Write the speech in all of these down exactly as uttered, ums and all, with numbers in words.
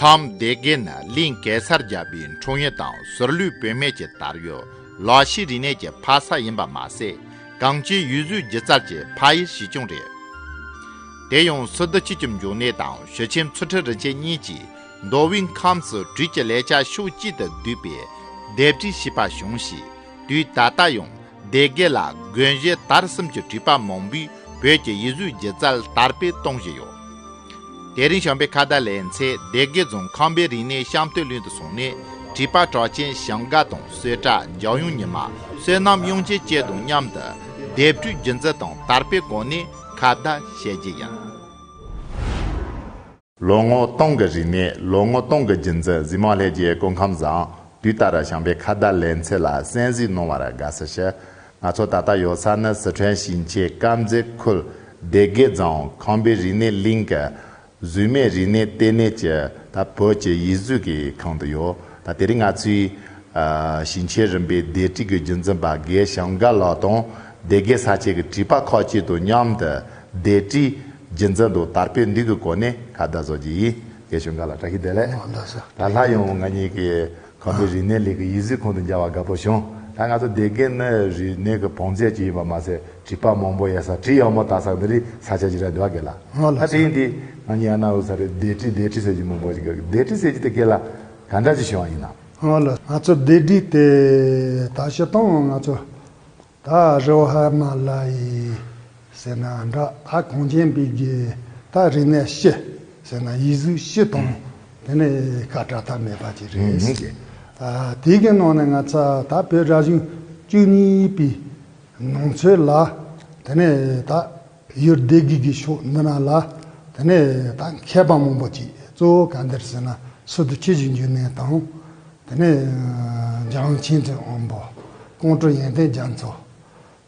ཁམས་སྡེ་དགེ་ནི་གླིང་གེ་སར་རྒྱལ་པོའི་འཁྲུངས་ཡུལ་དང་། ཟུར་ལུས་བུད་མེད་ཀྱི་དར་ཡུལ། ལ་ཤས་རིག་གནས་ཀྱི་ཕ་ས་ཡིན་པ་མ་ཟད། གངས་ཅན་ཡུལ་གཟུགས་སྒྱུ་རྩལ་གྱི་ཕ་ཡུལ་ཞིག་ཀྱང་རེད། དེ་ཡང་སི་ཏུ་ཆོས་ཀྱི་འབྱུང་གནས་དང་ཞུ་ཆེན་ཚུལ་ཁྲིམས་རིན་ཆེན་གཉིས་ཀྱིས་མདོ་དབུས་ཁམས་སུ་བྲུས་ཀྱི་ལས་བྱ་ཕྱོགས་གཅིག་ཏུ་བསྡུས་པའི་སྡེབ་བྲིས་ཞེས་པ་བྱུང་ཞིང་། དུས་ད་ལྟ་ཡང་སྡེ་དགེ་ལ་དགོན་གཞི་དར་གསུམ་གྱི་བྲིས་པ་མང་པོས་བོད་ཀྱི་ཡིག་གཟུགས་སྒྱུ་རྩལ་དར་སྤེལ་གཏོང་བཞིན་ཡོད། དེ་རིང་བྱམས་པའི་ཁ་བརྡ་ལེ་ཚན་སྡེ་དགེ་རྫོང་ཁམས་པའི་རིག་གནས་བཤམས་སྟོན་གླིང་དུ་སོང་ནས། བྲིས་པ་གྲགས་ཅན་ཞང་དགའ་དང་གསོལ་གྲགས་འཇམ་དབྱངས་ཉི་མ། བསོད་ནམས་དབྱངས་ཅན་བཅས་དང་མཉམ་དུ་སྡེབ་བྲིས་རྒྱུན་འཛིན་དང་དར་སྤེལ་སྐོར་ནས་ཁ་བརྡ་བྱེད་རྒྱུ་ཡིན། ལོ་ངོ་སྟོང་གི་རིག་གནས། ལོ་ངོ་སྟོང་གི་རྒྱུན་འཛིན། གཟིགས་མོ་ལྷན་རྒྱས་སྐུ་ཁམས་བཟང་། དུས་ལྟར་བྱམས་པའི་ཁ་བརྡ་ལེ་ཚན་ལ་གསན་གཟིགས་གནང་བར་དགའ་བསུ་ཞུ། ང་ཚོ་ད་ལྟ་ཡོད་ས་ནི་སི་ཁྲོན་ཞིང་ཆེན་དཀར་མཛེས་ཁུལ་སྡེ་དགེ་རྫོང་ཁམས་པའི་རིག་གནས་གླིང་གི་གཟུགས་མེད་རིག་གནས་ལྟེ་གནས་ཀྱི་ད་བོད་ཀྱི་ཡིག་གཟུགས་ཀྱི་ཁང་དུ་ཡོད། ད་དེ་རིང་ང་ཚོས་ཨ་ཞིང་ཆེན་རིམ་པའི་སྡེ་ཁྲིད་ཀྱི་རྒྱུན་འཛིན་པ་དགེ་ཞང་དགའ་ལགས་དང་། སྡེ་དགེ་ས་ཆའི་བྲིས་པ་ཁག་ཅིག་དང་མཉམ་དུ་སྡེབ་བྲིས་རྒྱུན་འཛིན་དང་དར་སྤེལ་འདི་གི་སྐོར་ནས་ཁ་བརྡ་བཟོ་རྒྱུ་ཡིན། དགེ་ཞང་དགའ་ལགས་བཀྲ་ཤིས་བདེ་ལེགས། ཨོ་ལགས་སོ། ད་སླར་ཡང་ང་གཉིས་ཀྱིས་ཁམས་པའི་རིག་གནས་གླིང་གི་ཡིག་གཟུགས་ཁང་དུ་མཇལ་བར་དགའ་པོ་བྱུང་། ད་ང་ཚོ་སྡེ་དགེ་ནི་རིག་གནས་ཀྱི་བང་མཛོད་ཅིག་ཡིན་པ་མ་ཟད། བྲིས་པ་མང་པོ་ཡོད་ས། བྲིས་ཡག་མོ་ལྟ་ས་འདི་རིགས་ས་ཆ་ཅིག་རེད་འདུག་ག་ལགས། ཨོ་ལགས་ད་དེ་ཡིན་དུས་ང་གཉིས་ཨ་ན་འུ་ས་རེད། སྡེབ་བྲིས་སྡེབ་བྲིས་ཟེར་གྱི་མང་པོ་ཅིག་གི། སྡེབ་བྲིས་ཟེར་གྱི་དེ་ག་ལ་ག་འདྲ་ཅིག་བྱུང་བ་ཡིན་ནམ། ཨོ་ལགས། ང་ཚོ་སྡེབ་བྲིས་དེ་ད་སྤྱིར་བཏང་ང་ཚོ་ད་རི་བོ་ཧ་མ་ལ་ཡི་ཟེར་ན་འདྲ། ད་གངས་ཅན་པའི་གི་ད་རིག་གནས་སྤྱི་ཟེར་ན་ཡིག་གཟུགས་སྤྱི་དང་དེ་ནས་ཁ་བྲལ་ཐབས་མེད་པ་ཅིག་རེད། ཨ་དེ་གི་ནང་ནས་ང་ཚོ་ད་བོད་རབ་བྱུང་བཅུ་གཉིས་པའི་ནང་ཚོད་ལ་དེ་ནས་ད་ཡུལ་སྡེ་དགེ་གི་ཕྱོགས་འདི་ན་ལ་དེ་ནས་ད་མཁས་པ་མང་པོ་ཅིག། གཙོ་བོ་ག་འདིར་ཟེར་ན་སི་ཏུ་ཆོས་ཀྱི་འབྱུང་གནས་དང་། དེ་ནས་འཇམ་དབྱངས་མཁྱེན་བརྩེ་དབང་པོ། ཀོང་སྤྲུལ་ཡོན་ཏན་རྒྱ་མཚོ།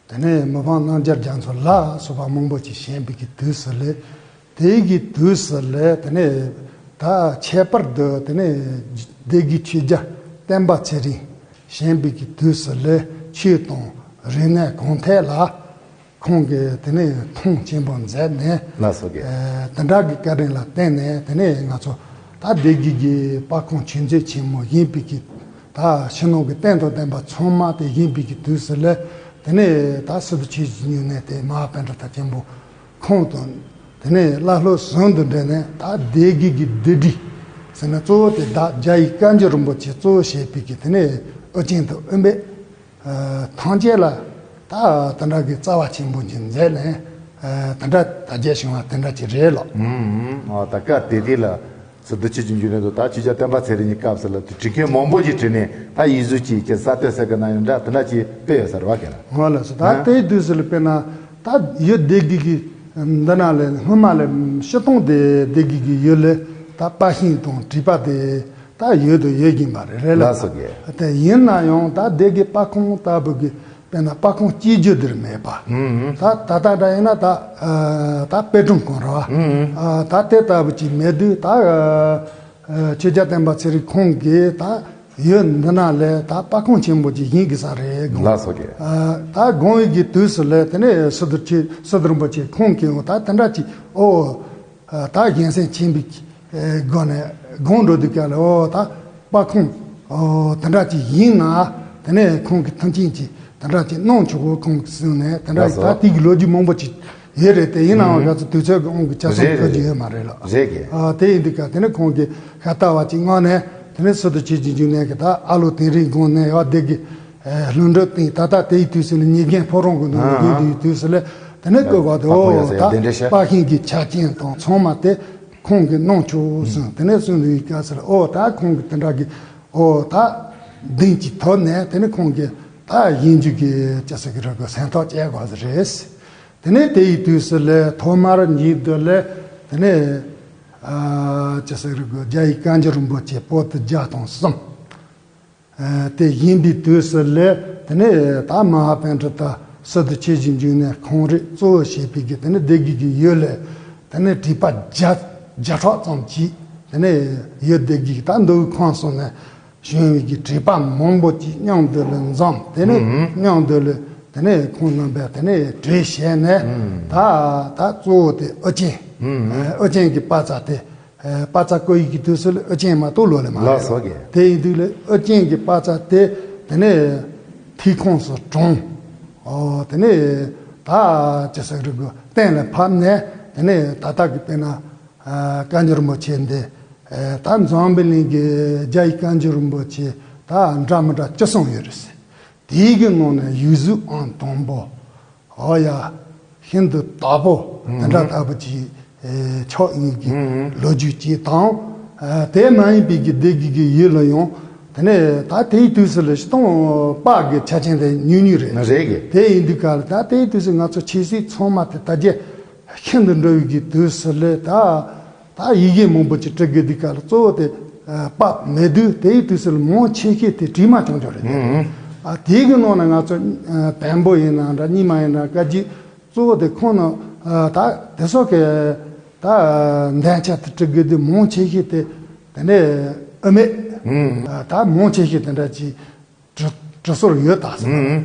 དེ་ནས་མི་ཕམ་རྣམ་རྒྱལ་རྒྱ་མཚོ་ལ་སོགས་པ་མང་པོ་ཅིག་བཞེངས་པའི་གི་དུས་སུ་ལས། དེའི་གི་དུས་སུ་ལས་དེ་ནས་ད་ཁྱད་པར་དུ་དེ་ནས་སྡེ་དགེ་ཆོས་རྒྱལ་བསྟན་པ་ཚེ་རིང་བཞེངས་པའི་གི་དུས་སུ་ལས་ཆོས་དང་རིག་གནས་གོང་འཕེལ་ལ་ཁོང་གིས་དེ་ནས་མཐོང་ཆེན་པོ་མཛད་ནས། ལགས་སོ་གི། ཨ་དེ་འདྲ་གི་བཀའ་དྲིན་ལ་བརྟེན་ནས་དེ་ནས་ང་ཚོ་ད་སྡེ་དགེ་གི་པར་ཁང་ཆོས་མཛོད་ཆེན་མོ་བཞེངས་པའི་གི་ད་ཕྱི་ནང་གི་རྟེན་དང་ལྡན་པ་ཚང་མ་དེ་བཞེངས་པའི་གི་དུས་སུ་ལས། དེ་ནས་ད་སི་ཏུ་ཆོས་ཀྱི་འབྱུང་གནས་དེ་མ་ཧཱ་པཎྜི་ཏ་ཆེན་པོ་ཁོང་དང་དེ་ནས་བླ་སློབ་ཟུང་དུ་འབྲེལ་ནས་ད་སྡེ་དགེ་གི་སྡེ་སྒྲིག་ཟེར་ན་གཙོ་བོ་དེ་ད་རྒྱ་ཡི་བཀའ་འགྱུར་རིན་པོ་ཆེ་གཙོ་བོ་བྱས་པའི་གི་དེ་ནས་ཨོ་རྒྱན་དང་དབེན་པའི་ཐམས་ཅད་ལ་ད་དེ་འདྲ་གི་རྩ་བ་ཆེན་པོ་ཅིག་མཛད་ནས་དེ་འདྲ་དར་རྒྱས་བྱུང་བ་དེ་འདྲ་ཅིག་རེད་ལགས། ཨུམ་ཨུམ། ཨོ་ད་སྐབས་དེ་དུས་ལ་སི་ཏུ་ཆོས་ཀྱི་འབྱུང་གནས་དང་ད་ཆོས་རྒྱལ་བསྟན་པ་ཚེ་རིང་གཉིས་སྐབས་སུ་ལ་བྲིས་མཁན་མང་པོ་ཅིག་བྲིས་ནས་ད་ཡིག་གཟུགས་ཅིག་གི་གསར་གཏོད་ཟེར་གི་ན་ཡང་འདྲ་དེ་འདྲ་ཅིག་སྤེལ་ཡོད་ས་རེད་བ་གི་ལགས། ཨོ་ལགས་སོ། ད་ཨ་དེའི་དུས་སུ་ལ་དཔེར་ན་ད་ཡུལ་སྡེ་དགེ་གི་འདི་ན་ལས་སྔོན་མ་ལས་སྤྱིར་བཏང་དེ་སྡེ་དགེ་གི་ཡུལ་ལས་ད་པར་ཤིང་དང་བྲིས་པ་དེ་ད་ཡོད་དུ་ཡོད་ཀྱིན་པ་རེད་རེད་ལགས་ལགས། སོ་གི། དེ་ཡིན་ན་ཡང་ད་སྡེ་དགེ་པར་ཁང་ལྟ་བུ་གི་དཔེར་ན་པར་ཁང་གཅིག་གྱུར་འདིར་མེད་པ། ཨུམ་ཨུམ། ད་ད་ལྟ་འདྲ་ཡིན་ན་ད་ཨ་ད་དཔེ་སྐྲུན་ཁང་རེད་བ། ཨུམ་ཨུམ། ཨ་ད་དེ་ལྟ་བུ་ཅིག་མེད་དུས་ད་ཨ་ཆོས་རྒྱལ་བསྟན་པ་ཚེ་རིང་ཁོང་གིས་ད་ཡུལ་འདི་ན་ལས་ད་པར་ཁང་ཆེན་པོ་ཅིག་བཞེངས་དགོས་ས་རེད་དགོངས། ལགས་སོ་གི། ཨ་ད་དགོངས་ཡོད་ཀྱི་དུས་སུ་ལས་དེ་ནས་སི་ཏུ་ཆོས་སི་ཏུ་རིན་པོ་ཆེ་ཁོང་གིས་ད་དེ་འདྲ་ཅིག་ཨོ། ཨ་ད་གཞན་སེམས་ཆེན་པོའི་ཨེ་སྒོ་ནས་དགོངས་འགྲོ་དུས་སྐབས་ལ་ཨོ་ད་པར་ཁང་ཨོ་དེ་འདྲ་ཅིག་ཡིན་ན་དེ་ནས་ཁོང་གིས་མཐུན་རྐྱེན་ཅིག་དེ་འདྲ་ཅིག་གནང་ཆོག་གོ་ཁོང་གིས་གསུངས་ནས་དེ་འདྲ་ལགས་སོ། ད་དེ་གི་ལོ་རྒྱུས་མང་པོ་ཅིག་ཡོད་རེད་དེ། ཡིན་ནའང་ཨུ་ག་ཚོད་དུས་ཚོད་ཀྱི་དབང་གིས་ཆ་ཚང་རེད་ཐོས་རྒྱུ་ཡོད་མ་རེད་ལགས། རེད་གི། ཨ་དེ་ཡིན་དུས་སྐབས་དེ་ནས་ཁོང་གིས་ཤ་སྟག་པ་ཅིག་མངགས་ནས་དེ་ནས་སི་ཏུ་ཆོས་ཀྱི་འབྱུང་གནས་ཀྱི་ད་ཨ་ལོ་དིང་རིའི་སྒང་ནས་ཡར་སྡེ་དགེ་ལྷུན་གྲུབ་སྟེང་ད་ལྟ་དེའི་དུས་སུ་ནི་ཉེ་རྒན་ཕོ་བྲང་གི་ནང་ལ་ཡོད་དུས་དུས་སུ་ལ་དེ་ནས་བསྐོས་པ་དེ་ཨོ་ད་པར་ཤིང་གི་ཆ་རྐྱེན་དང་ཚང་མ་དེ་ཁོང་གིས་གནང་ཆོག་གསུངས། དེ་ནས་གསུངས་དུས་སྐབས་སུ་ལ་ཨོ་ད་ཁོང་གིས་དེ་འདྲ་གི་ཨོ་ད་གདེང་ཅིག་ཐོབ་ནས་དེ་ནས་ཁོང་གིས་ད་བཞེངས་རྒྱུ་གི་ཅི་ཟེར་གི་རེད་གི་སེམས་ཐག་བཅད་དགོས་ས་རེད། དེ་ནས་དེའི་དུས་སུ་ལ་ཐོག་མར་འཇིག་དུས་ལ་དེ་ནས་ཨ་ཅི་ཟེར་གི་རྒྱ་ཡི་བཀའ་འགྱུར་རིན་པོ་ཆེ་པོ་ཏི་བརྒྱ་དང་གསུམ། ཨ་དེ་བཞེངས་པའི་དུས་སུ་ལས་དེ་ནས་ད་མ་ཧཱ་པཎྜི་ཏ་སི་ཏུ་ཆོས་ཀྱི་འབྱུང་གནས་ཁོང་རང་གཙོ་བོ་བྱས་པའི་གི་དེ་ནས་སྡེ་དགེ་གི་ཡུལ་ལ་དེ་ནས་བྲིས་པ་བརྒྱ་བརྒྱ་ཕྲག་ཙམ་ཅིག་དེ་ནས་ཡུལ་སྡེ་དགེ་གི་ད་མདོ་དབུས་ཁམས་གསུམ་ནས་བྱུང་བའི་གི་བྲིས་པ་མང་པོ་ཅིག་མཉམ་དུ་ལ་འཛོམས། དེ་ནས་ཨུམ་ཨུམ། མཉམ་དུ་ལ་དེ་ནས་ཁོང་རྣམ་པས་དེ་ནས་བྲིས་བྱས་ནས་ཨུམ། ད་ད་གཙོ་བོ་དེ་ཨོ་རྒྱན། ཨུམ་ཨུམ། ཨོ་རྒྱན་གྱི་པར་རྩ་དེ་ ཨ་དཔལ་རྩ་བརྐོ་ཡིག་གི་དུས་སུ་ལ་ཨུ་རྒྱན་མ་གཏོགས་ལོ་ལེ་མ་ལགས་སོ་གེ། དེ་ཡིན་དུས་ལ་ཨུ་རྒྱན་གྱི་དཔལ་རྩ་དེ་དེ་ནས་ཐིག་ཁོངས་སུ་དྲངས། ཨོ་དེ་ནས་ད་ཅི་ཟེར་རེད་གོ་གཏན་ལ་ཕབ་ནས། དེ་ནས་ད་ལྟ་གི་དཔེར་ན་ཨ་བཀའ་འགྱུར་རིན་པོ་ཆེ་འདི། ཨ་ད་འཛམ་བུ་གླིང་གི་རྒྱ་ཡི་བཀའ་འགྱུར་རིན་པོ་ཆེ་ད་འདྲ་མི་འདྲ་བཅུ་གསུམ་ཡོད་རེད་ཟེར། དེའི་གི་ནང་ནས་ཡིག་གཟུགས་ཨང་དང་པོ། ཨོ་ཡ། ཤིན་ཏུ་དག་པོ་དེ་འདྲ་ལྟ་བུ་ཅིག་ཨེ་ཆགས་ཡིན་གྱི་ཨུ་ལོ་རྒྱུས་ཅིག་དང་། ཨ་དེ་མ་ཡིན་པའི་གི་སྡེ་དགེ་གི་ཡུལ་ལ་ཡང་དེ་ནས་ད་དེའི་དུས་སུ་ལ་སྤྱིར་བཏང་དཔལ་གྱི་ཆ་རྐྱེན་དེ་ཉུང་ཉུང་རེད། རེད་གི། དེ་ཡིན་དུས་ག་ལ་ད་དེའི་དུས་སུ་ང་ཚོ་ཆོས་སྲིད་ཚང་མ་དེ་དར་རྒྱས་ཤིན་ཏུ་འགྲོ་བའི་གི་དུས་སུ་ལ་ད། ད་ཡི་གེ་མང་པོ་ཅིག་འབྲི་དགོས་དུས་སྐབས་ལ་གཙོ་བོ་དེ་ཨ་དཔལ་མེད་དུས། དེའི་དུས་སུ་ལ་མང་ཆེ་ཤོས་དེ་བྲིས་མ་བྱུང་བྱུང་རེད། ཨུ་ཨུ། ཨ་དེའི་གི་ནང་ན་ང་ཚོ་ཨ་བོན་པོ་ཡིན་ན་འདྲ། རྙིང་མ་ཡིན་ན་བཀའ་བརྒྱུད། གཙོ་བོ་དེ་ཁོང་ན་ཨ་ད་དེ་སོགས་ཀྱི་ད་འདན་ཆ་དེ་འབྲི་དགོས་དུས་མང་ཆེ་ཤོས་དེ་དེ་ནས་ཨུ་མེད། ཨུ་ཨུ། ཨ་ད་མང་ཆེ་ཤོས་དེ་འདྲ་ཅིག་འབྲི་འབྲི་སྲོལ་ཡོད་ད་ཟེར།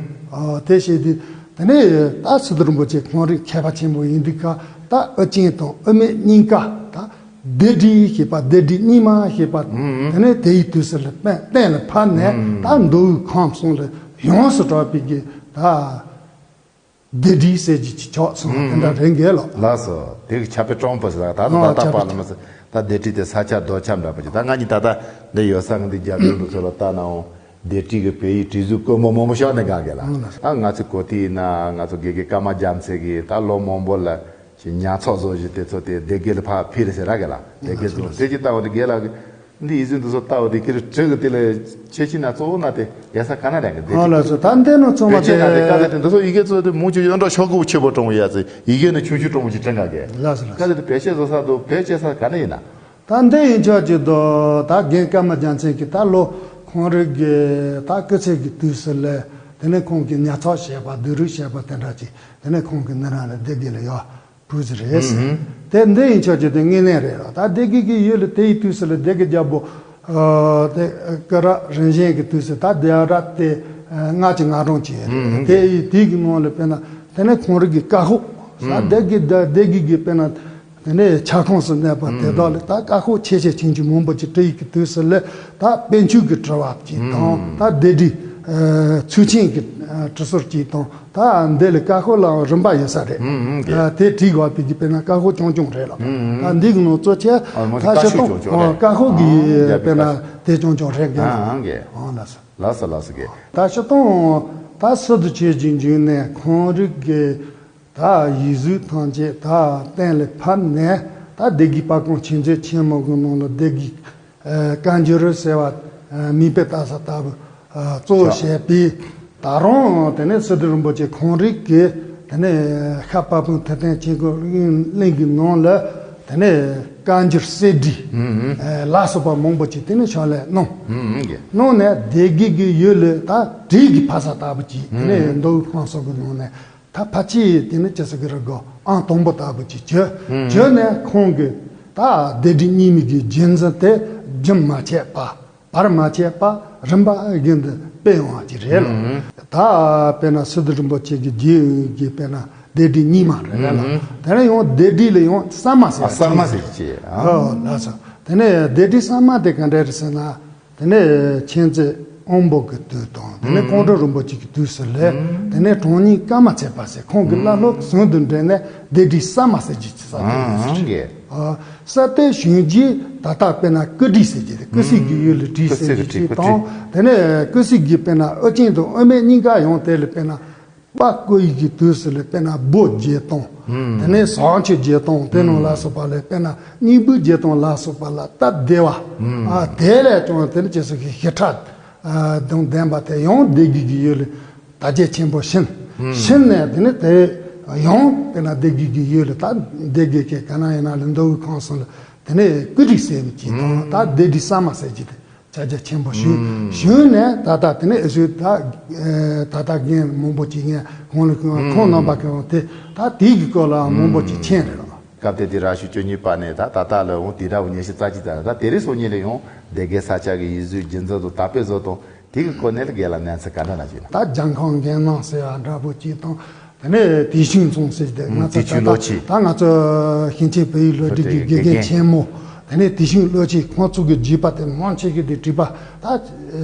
ཨུ་ཨུ། ཨ་དེ་བྱས་དུས་དེ་ནས་ད་སི་ཏུ་རིན་པོ་ཆེ་ཁོང་རིགས་མཁས་པ་ཆེན་པོ་ཡིན་དུས་ཀ་ད་ཨུ་རྒྱན་དང་ཨུ་མེད་གཉིས་ཀ་ད་སྡེ་བྲིས་ཞེས་པ། སྡེ་བྲིས་རྙིང་མ་ཞེས་པ། ཨུ་ཨུ། དེ་ནས་དེའི་དུས་སུ་ལ་གཏན་གཏན་ལ་ཕབ་ནས། ཨུ་ཨུ། ད་མདོ་དབུས་ཁམས་གསུམ་ལ་ཡོངས་སུ་གྲགས་པའི་གི་ད་སྡེ་བྲིས་ཟེར་གྱི་ཅིག་ཆགས་སོང་བ། ཨུ་ཨུ། དེ་འདྲ་རེད་འགས་ལོ། ལགས་སོ། དེ་གི་ཁྱབ་སྤེལ་དྲང་པོ་ཟེར། ད་ད་ཨ་ད་ད་ཁྱབ་པ་ལ་མ་ཟེར། ད་སྡེ་བྲིས་དེ་ས་ཆ་རྡོ་ཁྱབ་འདྲ་པོ་ཅིག་ད་ང་གཉིས་ད་ལྟ་འདི་ཡོད་ས་གི་འདི་རྒྱབ་ལྗོངས་འདི་ཚོ་ལ་ལྟ་ནའང་། སྡེ་བྲིས་ཀྱི་བོད་ཡིག་བྲིས་གཟུགས་དཀོན་པོ་མང་པོ་ཤོག་ནས་གང་གས་ལ། ཨང་ལགས་སོ། ད་ང་ཚོའི་གོ་ཐོས་ཡིན་ན་ང་ཚོ་དགེ་རྒན་ཀརྨ་རྒྱལ་མཚན་གྱིས་ད་ལོ་མང་པོ་ལ་ཞིག་ཉར་ཚགས་བཟོ་བཞིན་དེ་ཚོ་དེ་སྡེ་དགེ་ལ་ཕར་ཕུལ་རེད་ཟེར་ར་གས་ལ། སྡེ་དགེ་ཚོ་དེ་ཅི་ལྟ་བ་དེ་རྒན་ལགས་ཀྱིས་འདི་ཡིག་གཟུགས་འདི་ཚོ་ལྟ་བ་དེ་ཁྱེད་རང་བྲིས་གི་དེ་ལ་ཁྱེད་ཀྱིས་ན་གཙོ་བོ་ན་དེ་རྒྱལ་ས་ག་ན་རེད་གི། སྡེ་ཨང་ལགས་སོ། ད་འདི་ནང་ཚང་མ་བེད་སྤྱད་ན་དེ་དེ་དཀའ་ལས་དེ་འདི་ཚོ་ཡི་གེ་ཚོ་དེ་མུ་མཐུད་ཡོངས་གྲགས་ཤོག་གུ་ཆེ་པོ་གྲོང་བ་ཡ་ཚེ་ཡི་གེ་ནི་ཆུང་ཆུང་གྲོང་བ་ཅིག་དྲན་ག་གས། ལགས་སོ་ལགས་དཀའ་སོ། ལས་དེ་བེད་སྤྱད་བཟོ་ས་དུ་བེད་སྤྱད་ས་ག་ན་ཡིན་ན། ད་འདི་ཡིན་ཆོག་ཅིག་འདུག་ད་རྒན་ཀརྨ་རྒྱལ་མཚན་གྱིས་ད་ལོ་ཁོང་རང་གི་ད་སྐུ་ཚེ་གི་དུས་སུ་ལས། དེ་ནས་ཁོང་གིས་ཉར་ཚགས་བྱས་པ། བསྡུ་རུབ་བྱས་པ་དེ་འདྲ་ཅིག་དེ་ནས་ཁོང་གིས་འདི་ན་ལ་སྡེ་དགེ་ལ་ཡོད་བུ་ཟི་རེད། ཨུ་ཧུམ། དེ་འདི་ཡིན་ཆོག་ཅིག་དེ་དངོས་གནས་རེད་ལ། ད་སྡེ་དགེ་གི་ཡུལ་ལ་དེ་ཡི་དུས་སུ་ལ་སྡེ་དགེ་རྒྱལ་པོ་ཨ་དེ་སྐུ་རབ་རིམ་བྱོན་གྱི་དུས་སུ་ད་སྡེ་རབས་དེ་ཨ་ལྔ་གཅིག་ལྔ་གྲངས་ཅིག་ཡོད་རེད། ཨུ་ཧུམ། དེ་ཡི་དུས་ཀྱི་ནང་ལ་དཔེར་ན་དེ་ནས་ཁོང་རང་གི་བཀའ་ཤོག་ས། ཨུ་སྡེ་དགེ་ད་སྡེ་དགེ་གི་དཔེར་ན། དེ་ནས་ཁྱབ་ཁོངས་སུ་གནས་པ་དེ་དག་ལ་ད་བཀའ་ཤོག་ཆེ་ཆེ་ཆུང་ཆུང་མང་པོ་ཅིག་བྲིས་ཡི་གི་དུས་སུ་ལ། ད་དཔེ་མཆོས་ཀྱི་བྲི་བ་ཅིག་དང་། ད་སྡེ་བྲིས་ཚུལ་ཆེན་གྱི་བྲི་སྲོལ་ཅིག་དང་། ད་འདི་ལ་བཀའ་ཤོག་ལའང་རིམ་པ་ཡོད་ས་རེད། ཨུ་ཨུ་ཨུ། དེ་བྲིས་དགོས་པའི་གི་དཔེར་ན་བཀའ་ཤོག་རྐྱང་རྐྱང་རེད་ལ། ཨུ་ཨུ། ད་འདི་གི་ནང་གཙོ་ཆེ་ཨ་མ་ད་ཤི་ཏོང་བཀའ་ཤོག་གི་དཔེར་ན་དེ་རྐྱང་རྐྱང་རེད་གི། ཨ་ཨ་གི། ཨང་ལགས་སོ། ལགས་སོ་ལགས་སོ་གི། ད་ཤི་ཏོང་ད་སི་ཏུ་ཆོས་ཀྱི་འབྱུང་གནས་ཁོང་རང་གི་ད་ཡིག་གཟུགས་ཐམས་ཅད་ད་གཏན་ལ་ཕབ་ནས། ད་སྡེ་དགེ་དཔལ་ཀོང་ཆོས་མཛོད་ཆེན་མོ་གི་ནང་ལ་སྡེ་དགེ་ཨ་བཀའ་འགྱུར་ཟེར་བ་ཨ་མིང་དཔེ་བཏགས་ས་ལྟ་བུ་ཨ་གཙོ་བོ་བྱས་པའི། ད་རུང་དེ་ནས་སི་ཏུ་རིན་པོ་ཆེ་ཁོང་རང་གིས་དེ་ནས་ཤར་དཔལ་སྤུངས་ཐུབ་བསྟན་ཆོས་འཁོར་གླིང་གི་ནང་ལ་དེ་ནས་བཀའ་འགྱུར་གསེར་བྲིས་ཨ་ལ་སོགས་པ་མང་པོ་ཅིག་དེ་ནས་ཕྱག་ལས་གནང་། ཨུ་ཨུ་གི། གནང་ནས་སྡེ་དགེ་གི་ཡུལ་ལ་ད་བྲིས་ཀྱི་ཕ་ས་ལྟ་བུ་ཅིག་དེ་ནས་མདོ་དབུས་ཁམས་གསུམ་གི་ནང་ནས། ད་ཕལ་ཆེར་དེ་ནི་ཅི་ཟེར་གི་རེད་གོ་ཨང་དང་པོ་ལྟ་བུ་ཅིག་བྱོས། ཨུ། བྱོས་ནས་ཁོང་གིས་ད་སྡེ་བྲིས་རྙིང་མའི་གི་རྒྱུན་འཛིན་དེ་རྒྱུན་མ་ཆད་པ། བར་མ་ཆད་པ་རིམ་པ་བཞིན་དུ་སྤེལ་ཡོང་བ་ཅིག་རེད་ལ། ཨུ། ད་དཔེར་ན་སི་ཏུ་རིན་པོ་ཆེ་གི་རྗེས་ཀྱི་དཔེར་ན་སྡེ་བྲིས་རྙིང་མ་རེད་ལ། ཨུ། དེ་ནས་ཡང་སྡེ་བྲིས་ལ་ཡང་གསར་མ་ཟེར་ཨ་བ་གསར་མ་ཟེར་གྱི་ཨ། ཨོ་ལགས་སོ། དེ་ནས་སྡེ་བྲིས་གསར་མ་དེ་ག་འདྲ་རེད་ཟེར་ན། དེ་ནས་མཁྱེན་བརྩེ་དབང་པོ་གི་དུས་དང་། དེ་ནས་ཨུམ། ཀོང་སྤྲུལ་རིན་པོ་ཆེ་གི་དུས་སུ་ལས། ཨུམ། དེ་ནས་གྲངས་སྙིང་ཀརྨ་ཚེ་དཔལ་ཟེར་ཁོང་གི་བླ་སློབ་ཟུང་དུ་འབྲེལ་ནས་སྡེ་བྲིས་གསར་མ་ཟེར་གྱི་ཅི་ས་དེ་ཨུམ། ཨུམ། ཨ་གསར་གཏོད་གཞོན་གྱིས་ད་ལྟ་དཔེར་ན་སྐུ་བྲིས་ཟེར་གྱི་དེ་ཀུ་སི་གི་ཡུལ་ལ་བྲིས་ཟེར་གྱི་ཅི་དང་། དེ་ནས་ཀུ་སི་གི་དཔེར་ན་ཨུ་རྒྱན་དང་ཨུ་མེ་གཉིས་ཀ་ཡང་དེ་ལ་དཔེར་ན། དཔལ་བརྐོ་ཡིག་གི་དུས་སུ་ལ་དཔེར་ན་སྦོ་བརྒྱད་སྟོང་། ཨུམ། དེ་ནས་ཟངས་ཆུ་བརྒྱད་སྟོང་དེ་ནང་ལ་སོགས་པ་ལ་དཔེར་ན་སྙིང་པོ་བརྒྱད་སྟོང་ལ་སོགས་པ་ལ་སྟབས་བདེ་བ། ཨུམ། ཨ་དེ་ལས་ཀྱང་དེ་ནི་ཅི་ཟེར་གི་ཞིབ་ཕྲ་ཨ་དང་ལྡན་པ་དེ་ཡང་སྡེ་དགེ་གི་ཡུལ་ལ་དར་རྒྱས་ཆེན་པོ་ཕྱིན། ཨུམ། ཕྱིན་ནས་དེ་ནི་དེ་ཡང་དཔེར་ན་སྡེ་དགེ་གི་ཡུལ་ལ་ད་སྡེ་དགེ་གི་ག་ན་ཡིན་ན་ལ་མདོ་དབུས་ཁམས་གསུམ་ལ་དེ་ནི་སྐུ་བྲིས་ཟེར་གྱི་དང་ད་སྡེ་བྲིས་གསར་མ་ཟེར་གྱི་དེ། བྱ་རྒྱ་ཆེན་པོ་ཞུས། ཨུམ། ཞུས་ནས་ད་ལྟ་དེ་ནས་ཨེ་ཤུ་ད་ཨེ་ད་ལྟ་རྒན་མང་པོ་ཅིག་ངས་ཁོང་ལ་ཁོང་ཨུམ། རྣམ་པ་ཁོང་དེ་ད་དེའི་གི་སྐོར་ལ་མང་པོ་ཅིག་ཨུམ། མཁྱེན་རེད་ལ། སྐབས་དེ་དུས་རབས་ཤིག་བཅུ་གཉིས་པ་ནས་ད་ད་ལྟ་ལ་འོང་དེ་འདྲ་བོ་ཉེ་ཤི་རྩ་གཅིག་ཙམ་ད་དེ་རིང་སང་ཉིན་ལ་ཡང་སྡེ་དགེ་ས་ཆ་གི་ཡིག་གཟུགས་རྒྱུན་འཛིན་དང་དར་སྤེལ་བཟོ་དང་དེ་གི་སྐོར་ནས་ལ་རྒན་ལ་གནས་ཚུལ་ག་འདྲ་ན་ཅིག་ན། ད་རྒྱལ་ཁམས་རྒྱལ་ནང་ཟེར་བ་འདྲ་པོ་ཅིག་དང་། དེ་ནས་དེ་ཤིང་ཚང་ཟེར་ཏེ་ང་ཚོ་དེ་ད་ལྟ་ད་ང་ཚོ་ཞིང་ཆེན་བོད་ཡིག་སློབ་ཁྲིད་ཀྱི་དགེ་རྒན་ཆེན་མོ། དེ་ནས་དེ་བཞིན་བློ་ཆེན་ཁོང་ཚོ་གི་བརྒྱུད་པ་དེ་མང་ཆེ་གི་དེ་བྲིས་པ་ད་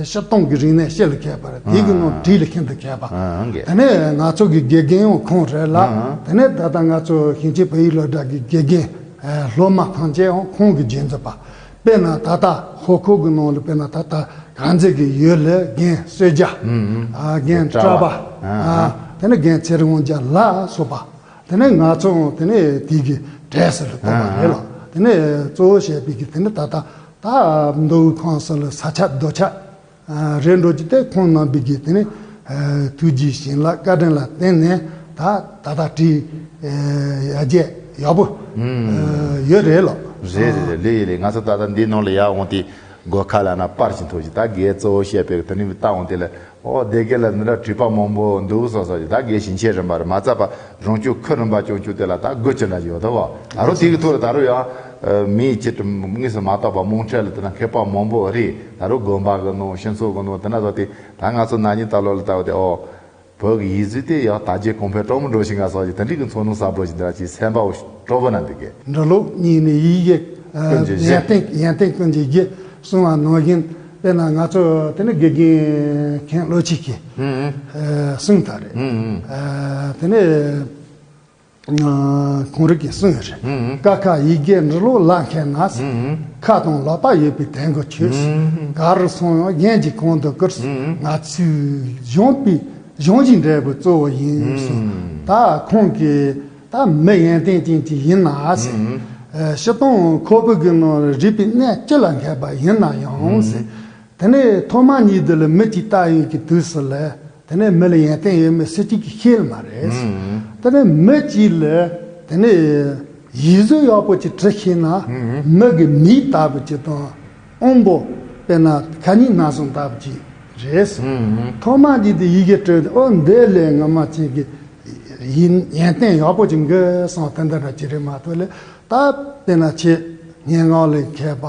སྤྱིར་བཏང་གི་རིག་གནས་སྤྱི་ལ་མཁས་པ་རེད། དེ་གི་ནང་བྲིས་ལ་ཤིན་ཏུ་མཁས་པ། ཨང་། དེ་ནས་ང་ཚོ་གི་དགེ་རྒན་ཡང་ཁོང་རེད་ལ། ཨང་། དེ་ནས་ད་ལྟ་ང་ཚོ་ཞིང་ཆེན་བོད་ཡིག་སློབ་གྲྭ་གི་དགེ་རྒན་སློབ་མ་ཐམས་ཅད་ཡང་ཁོང་གི་རྗེས་འཛིན་པ། དཔེར་ན་ད་ལྟ་ཧོ་ཁོ་གི་ནང་ལ་དཔེར་ན་ད་ལྟ་དཀར་མཛེས་ཀྱི་ཡུལ་ལ་རྒན་གསོལ་ཇ། ཨང་། ཨ། རྒན་བཀྲ་བ། ཨང་། ཨ། དེ་ནས་རྒན་ཚེ་རིང་དབང་རྒྱལ་ལ་སོགས་པ། དེ་ནས་ང་ཚོ་དེ་ནས་དེ་གི་གྲས་སུ་ལ་གཏོགས་པ་རེད་ལ། དེ་ནས་གཙོ་བོ་བཤད་པའི་གི་དེ་ནས་ད་ལྟ་ད་མདོ་དབུས་ཁམས་གསུམ་ལ་ས་ཆ་རྡོ་ཆ་རེད་འགྲོ་གི་དེ་ཁོང་རྣམ་པའི་གི་དེ་ནས་ཐུགས་རྗེ་བྱིན་རླབས་བཀའ་དྲིན་ལ་བརྟེན་ནས་ད་ད་ལྟ་བྲིས་ཡར་རྒྱས་ཡག་པོ་ཡོད་རེད་ལ། རེད་རེད་རེད། ལེ་ཡི་ལེ། ང་ཚོ་ད་ལྟ་འདི་ནང་ལ་ཡར་འོང་དེ། སྒོ་ཁ་ལ་ན་པར་ཞིག་ཐོགས་ཤིག་ད་རྒན་གཙོ་བོ་བཤད་པའི་དོན་ནི་མི་ལྟ་འོང་དེ་ལ། ཨོ། སྡེ་དགེ་ལ་འདི་འདྲ་བྲིས་པ་མང་པོ་འདུག་བསམ་བསམ་ཞིག་ད་རྒན་ཞིང་ཆེན་རིམ་པ་རེད་མ་ཚད་པ་རང་སྐྱོང་ཁུལ་རིམ་པ་སྐྱོང་རྒྱུ་དེ་ལ་ད་དགོས་ཀྱི་འདྲ་ཞིག་ཡོད་ད་བ། ཨ་རོ་དེ་གི་ཐོག་ལ་ད་རུང་ཡང་མིའི་ཆེད་དུ་དངོས་སུ་མ་བཏགས་པ་རྨོངས་འཕྲལ་ལ་དེ་ན་མཁས་པ་མང་པོ་རེད། ད་རུང་དགོན་པ་གི་ནང་སྤྱི་ཚོགས་གི་ནང་དེ་འདྲ་ཟོ་དེ་ད་ང་ཚོ་ན་ནིང་ད་ལོ་ལ་ལྟ་བ་དེ། ཨོ། བོད་ཀྱི་ཡིག་གཟུགས་དེ་ཡང་དར་རྒྱས་གོང་འཕེལ་དྲག་མོ་འགྲོ་ཞིག་ང་སོགས་ཀྱི་དེ་འདྲའི་གི་ཚོར་སྣང་གསར་པ་ཞིག་འདི་ར་ཅིག་སེམས་པ་འོ་སྤྲོ་པོ་ན་འདུག་གས། འབྲི་ཀློག་གཉིས་ནི་ཡིད་ཀྱི་ཀུན་གྱི་གཞི། ཡོན་ཏན་ཡོན་ཏན་ཀུན་གྱི་གཞི་གསུངས་པ་ནང་བཞིན་དཔེར་ན་ང་ཚོ་དེ་ནི་དགེ་རྒན་མཁན་བློ་ཆེན་གྱིས་ཨུ་ཨུ་གསུངས་ད་རེད། ཨུ་ཨུ་དེ་ནི་ཁོང་རིགས་ཀྱིས་གསུངས་ཡོད་རེད། ཨུ་ཨུ་ཀ་ཁ་ཡི་གེ་འབྲི་ཀློག་ལ་མཁས་ན། ཨུ་ཨུ་ཁ་དང་ལག་པ་ཡོད་པའི་དོན་གོ་ཆོད། ཨུ་ཨུ་ག་རུ་སོང་ཡང་རྒན་གྱིས་གོང་དུ་བཀུར། ཨུ་ཨུ་ང་ཚོས་སྦྱངས་པའི་སྦྱང་བྱའི་འབྲས་བུ་གཙོ་བོ་ཡིན་གསུངས། ཨུ་ད་ཁོང་གིས་ད་མི་ཡོན་ཏན་ཅན་ཅིག་ཡིན་ན་ཟེར། ཨུ་ཨུ་སྤྱིར་བཏང་ཁོག་པའི་གི་ནང་རིག་པའི་གནས་སྤྱི་ལ་མཁས་པ་ཡིན་ན་ཡང་ཟེར། དེ་ནས་ཐོག་མ་ཉིད་དུ་ལ་མི་གཅིག་ལྟ་ཡོད་ཀྱི་དུས་སུ་ལ། དེ་ནས་མི་ལ་ཡོན་ཏན་ཡོད་མེད་སུ་གཅིག་གིས་ཤེས་ལ་མ་རེད། ཨུམ། དེ་ནས་མི་གཅིག་ལ་དེ་ནས་ཡིག་གཟུགས་ཡག་པོ་ཅིག་འབྲི་ཤེས་ན། ཨུམ། མི་གི་མིག་ལྟ་བུ་ཅིག་དང་། དབང་པོ་དཔེར་ན་ཁ་ཉིན་སྣ་ཟུང་ལྟ་བུ་ཅིག་རེད། ཨུམ། ཐོག་མ་ཉིད་དུ་ཡི་གེ་བྲིས་ཏེ་ཨོ་འདི་ལས་ངོ་མ་ཅིག་གི་ཡིན་ཡོན་ཏན་ཡག་པོ་ཅིག་འགི་སོང་དེ་འདྲ་འདྲ་ཅིག་རེད་མ་གཏོགས་ལས་ད་དཔེར་ན་ཁྱེད་སྙན་ངག་ལ་མཁས་པ་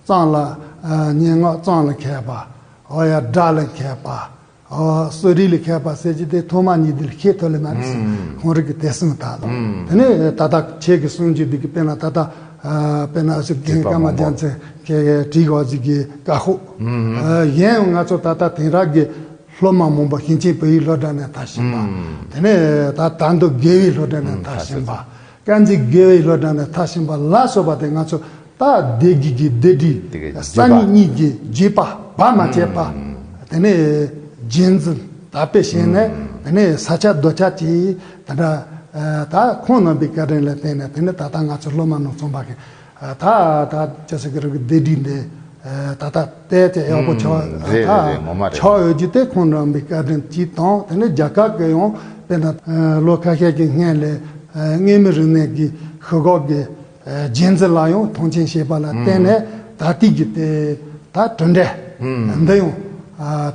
གཙང་ལ་སྙན་ངག་གཙང་ལ་མཁས་པ། ཨོ་ཡ་སྒྲ་ལ་མཁས་པ། ཨོ་གསོ་རིག་ལ་མཁས་པ་ཟེར་གྱི་དེ་ཐོག་མ་ཉིད་དུ་ལ་ཤེས་ཐུབ་ལེ་མ་རེད། ཨུམ། ཁོང་རིག་གི་དེ་གསུངས་དང་། ཨུམ། དེ་ནས་ད་ལྟ་ཁྱེད་ཀྱི་གསུང་རྒྱུ་འདི་གི་དཔེར་ན་ད་ལྟ་ཨ་དཔེར་ན་ཨ་ཟུག་རྒན་ཀརྨ་རྒྱལ་མཚན་ཁྱེད་ཀྱི་བྲིས་ཡོད་ཟིག་གི་བཀའ་ཤོག་ཨུམ། ཨ་གཞན་ཡང་ང་ཚོ་ད་ལྟ་དེང་རབས་ཀྱི་སློབ་མ་མང་པོ་ཞིང་ཆེན་བོད་ཡིག་སློབ་གྲྭ་ནས་མཐར་ཕྱིན་པ། ཨུམ། དེ་ནས་ད་ད་མདོ་དགེ་བའི་སློབ་གྲྭ་ནས་ཨུམ་མཐར་ཕྱིན་པ། དཀར་མཛེས་དགེ་བའི་སློབ་གྲྭ་ནས་མཐར་ཕྱིན་པ་ལ་སོགས་པ་དེ་ང་ཚོ་ད་སྡེ་དགེ་གི་སྡེ་སྒྲིག་དེ་གི་ས་གཉིས་གཉིས་ཀྱི་བརྒྱུད་པ་བར་མ་ཆད་པ། ཨུམ། དེ་ནས་རྒྱུན་འཛིན་དར་སྤེལ་བྱས་ནས། ཨུམ། དེ་ནས་ས་ཆ་རྡོ་ཆ་གྱིས་དེ་འདྲ་ད་ཁོང་རྣམ་པའི་བཀའ་དྲིན་ལ་བརྟེན་ནས་དེ་ནས་ད་ལྟ་ང་ཚོ་སློབ་མ་རྣམས་ཚོང་པ་གི་ད་ད་ཅི་ཟེར་གི་རེད་གི་སྡེ་སྒྲིག་འདི་ད་ལྟ་བལྟས་ཏེ་ཡག་པོ་ཆགས། ཨུམ། རེད་རེད་རེད། ངོ་མ་རེད། ཆགས་ཡོད་རྒྱུ་དེ་ཁོང་རྣམ་པའི་བཀའ་དྲིན་གྱིས་དང་། དེ་ནས་རྒྱ་གར་གི་ཡང་དཔེར་ན་ལོ་ཁ་ཤས་ཀྱི་སྔོན་ལ་མངོན་མིན་རིག་གནས་ཀྱི་ཤོག་ཁག་གི་རྒྱུན་འཛིན་ལ་ཡང་མཐོང་ཆེན་བྱས་པ་ལ་བརྟེན་ནས། ད་ལྟའི་གི་དེ་ད་གྲུབ་འབྲས་འདི་ཡང་